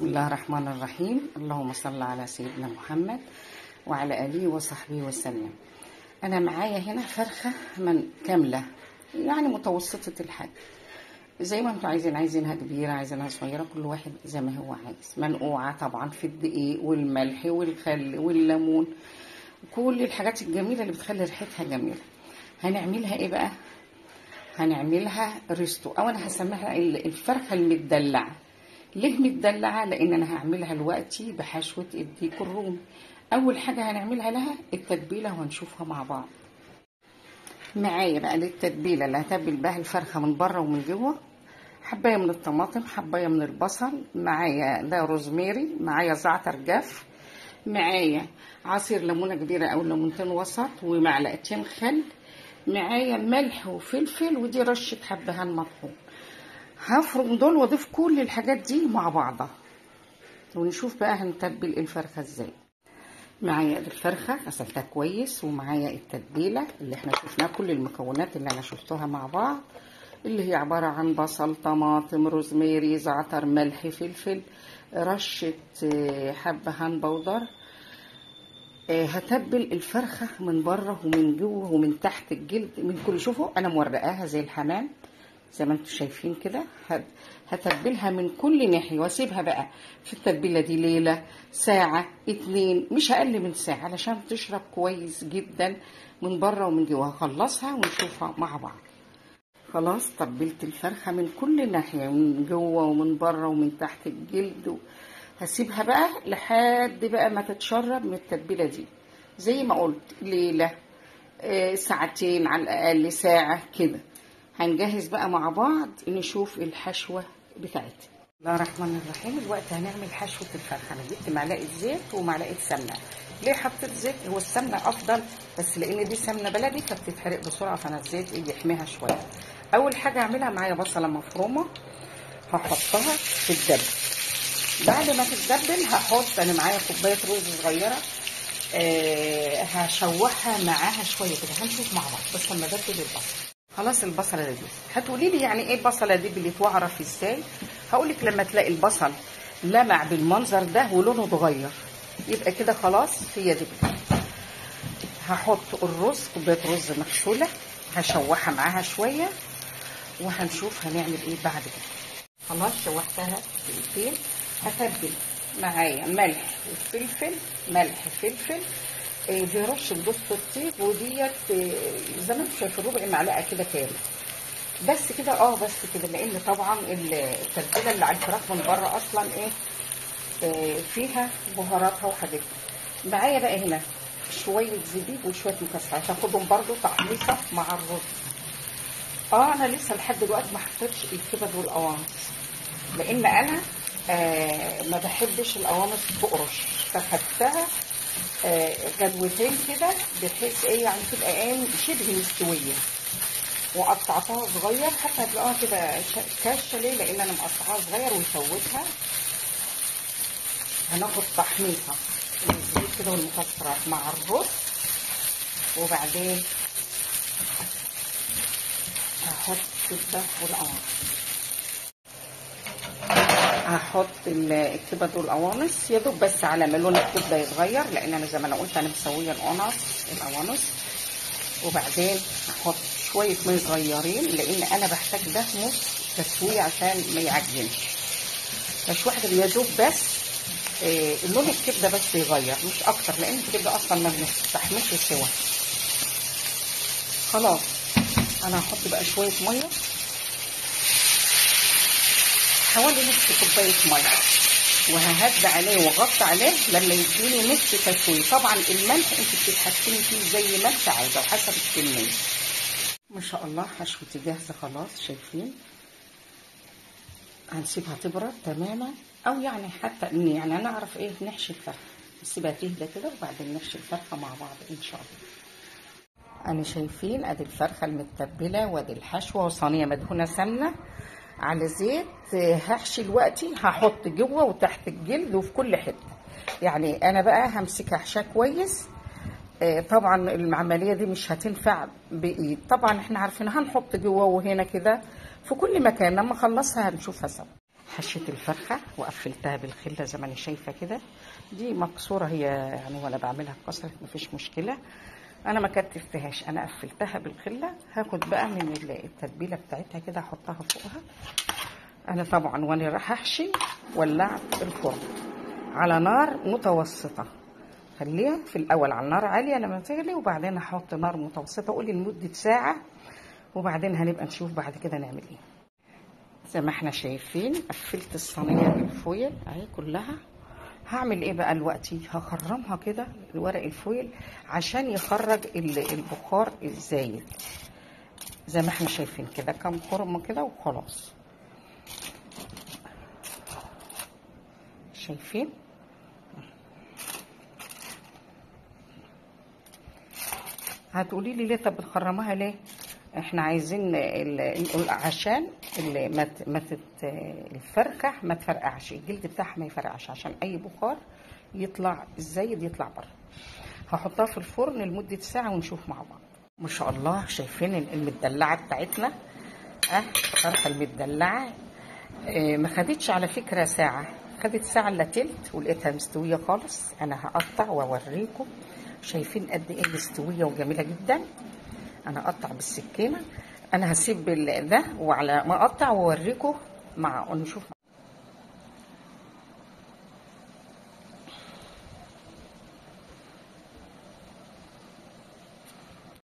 الله الرحمن الرحيم. اللهم صل على سيدنا محمد وعلى آله وصحبه وسلم. أنا معايا هنا فرخة من كاملة، يعني متوسطة الحجم، زي ما انتوا عايزين، عايزينها كبيرة عايزينها صغيرة، كل واحد زي ما هو عايز. منقوعة طبعا في الدقيق والملح والخل والليمون، كل الحاجات الجميلة اللي بتخلي ريحتها جميلة. هنعملها ايه بقى؟ هنعملها ريستو، او انا هسميها الفرخة المدلعة. ليه مدلعة؟ لان انا هعملها دلوقتي بحشوة الديك الرومي. اول حاجة هنعملها لها التتبيلة وهنشوفها مع بعض. معايا بقى للتتبيلة اللي هتبل بها الفرخة من بره ومن جوه، حباية من الطماطم، حباية من البصل، معايا ده روزميري، معايا زعتر جاف، معايا عصير ليمونة كبيرة او ليمونتين وسط، ومعلقتين خل، معايا ملح وفلفل، ودي رشة حبهان مطحون. هفرم دول واضيف كل الحاجات دي مع بعضها ونشوف بقى هنتبل الفرخة ازاي. معايا الفرخة غسلتها كويس، ومعايا التتبيلة اللي احنا شفناها، كل المكونات اللي انا شفتوها مع بعض، اللي هي عبارة عن بصل، طماطم، روزميري، زعتر، ملح، فلفل، رشة حبهان بودر. هتبل الفرخة من بره ومن جوه ومن تحت الجلد، من كل، شوفوا انا مورقاها زي الحمام زي ما انتم شايفين كده. هتبلها من كل ناحية واسيبها بقى في التتبيله دي ليلة، ساعة، اتنين، مش اقل من ساعة، علشان تشرب كويس جدا من بره ومن جوه. هخلصها ونشوفها مع بعض. خلاص تبلت الفرخه من كل ناحية، من جوه ومن بره ومن تحت الجلد. هسيبها بقى لحد بقى ما تتشرب من التتبيله دي، زي ما قلت ليلة، ساعتين على الاقل، ساعة كده. هنجهز بقى مع بعض نشوف الحشوة بتاعتها. بسم الله الرحمن الرحيم. الوقت هنعمل حشوة الفرخة. انا جبت معلقة زيت ومعلقة سمنة. ليه حطيت زيت؟ هو السمنة افضل، بس لان دي سمنة بلدي فبتتحرق بسرعة، فانا الزيت يحميها شوية. اول حاجة هعملها، معايا بصلة مفرومة هحطها في الدب. بعد ما تتدبل هحط، انا معايا كوباية رز صغيرة، هشوحها معاها شوية كده، هنشوف مع بعض بس لما ادبل البصل. خلاص البصله دي هتقولي لي يعني ايه البصله دي بتتعرف ازاي؟ هقولك لما تلاقي البصل لمع بالمنظر ده ولونه اتغير، يبقى كده خلاص هي دي. هحط الرز، كوباية رز مغسوله، هشوحها معاها شوية وهنشوف هنعمل ايه بعد كده. خلاص شوحتها دقيقتين. هتبل معايا ملح وفلفل، ملح فلفل، دي رشة جوز الطيب، وديت زي ما انتم شايفين ربع معلقه كده كامل بس كده. بس كده، لان طبعا التتبيله اللي على الفراخ من بره اصلا ايه فيها بهاراتها وحاجتها. معايا بقى هنا شوية زبيب وشوية مكسرات، هاخدهم برده تحميصه مع الرز. انا لسه لحد دلوقتي ما حطيتش الكبد والقوانص، لان انا ما بحبش القوانص تقرش، فخدتها غلوتين كده بحيث ايه يعني تبقى ايه شبه مستوية، وقطعتها صغير حتى هتلاقوها كده كشه. ليه؟ لان انا مقطعاها صغير وسويتها. هناخد تحميصه الزيت كده والمكسرات مع الرز، وبعدين هحط الكبده والقوانص. هحط الكبد والقوانص يا دوب بس على ما لون الكبده يتغير، لان انا زي ما انا قلت انا مسويه القوانص. وبعدين هحط شوية مية صغيرين، لان انا بحتاج ده نص تسويه عشان ما يعجنش. فشوية يا دوب بس لون الكبده بس يغير، مش اكتر، لان الكبده اصلا ما بنستحملش سوا. خلاص انا هحط بقى شوية مية، حوالي نص كوباية مية، وههد عليه واغطي عليه لما يديني نص تسويه. طبعا الملح انت بتتحكمي فيه زي ما انت عايزه وحسب الكمية. ما شاء الله حشوتي جاهزة خلاص، شايفين؟ هنسيبها تبرد تماما، او يعني حتى ان يعني انا اعرف ايه نحشي الفرخه، نسيبها تهدى كده وبعدين نحشي الفرخه مع بعض ان شاء الله. انا شايفين ادي الفرخه المتبله، وادي الحشوه، وصينيه مدهونه سمنه على زيت. هحشي دلوقتي، هحط جوه وتحت الجلد وفي كل حتة. يعني انا بقى همسكها احشيها كويس. طبعا العملية دي مش هتنفع بايد، طبعا احنا عارفين هنحط جوه وهنا كده في كل مكان. لما اخلصها هنشوفها سوا. حشيت الفرخه وقفلتها بالخله زي ما انا شايفه كده. دي مكسورة هي يعني، وانا بعملها اتكسرت مفيش مشكلة، انا ما كتفتهاش، انا قفلتها بالخله. هاخد بقى من التتبيله بتاعتها كده احطها فوقها. انا طبعا وانا رايحة احشي ولعت الفرن على نار متوسطه، خليها في الاول على نار عالية لما تغلي، وبعدين احط نار متوسطه قولي لمدة ساعة، وبعدين هنبقى نشوف بعد كده نعمل ايه. زي ما احنا شايفين قفلت الصينية بالفويل اهي كلها. هعمل ايه بقى دلوقتي؟ هخرمها كده الورق الفويل عشان يخرج البخار الزايد، زي ما احنا شايفين كده كام خرم كده وخلاص. شايفين؟ هتقولي لي ليه طب بتخرمها ليه؟ احنا عايزين عشان الفرخه ما تفرقعش، الجلد بتاعها ما يفرقعش، عشان اي بخار يطلع الزايد يطلع بره. هحطها في الفرن لمدة ساعة ونشوف مع بعض. ما شاء الله شايفين المدلعه بتاعتنا، الفرخه المدلعه ما خدتش على فكرة ساعة، خدت ساعة الا تلت ولقيتها مستوية خالص. انا هقطع واوريكم. شايفين قد ايه مستوية وجميلة جدا. انا اقطع بالسكينة، انا هسيب ده وعلى ما اقطع واوريكم مع نشوف.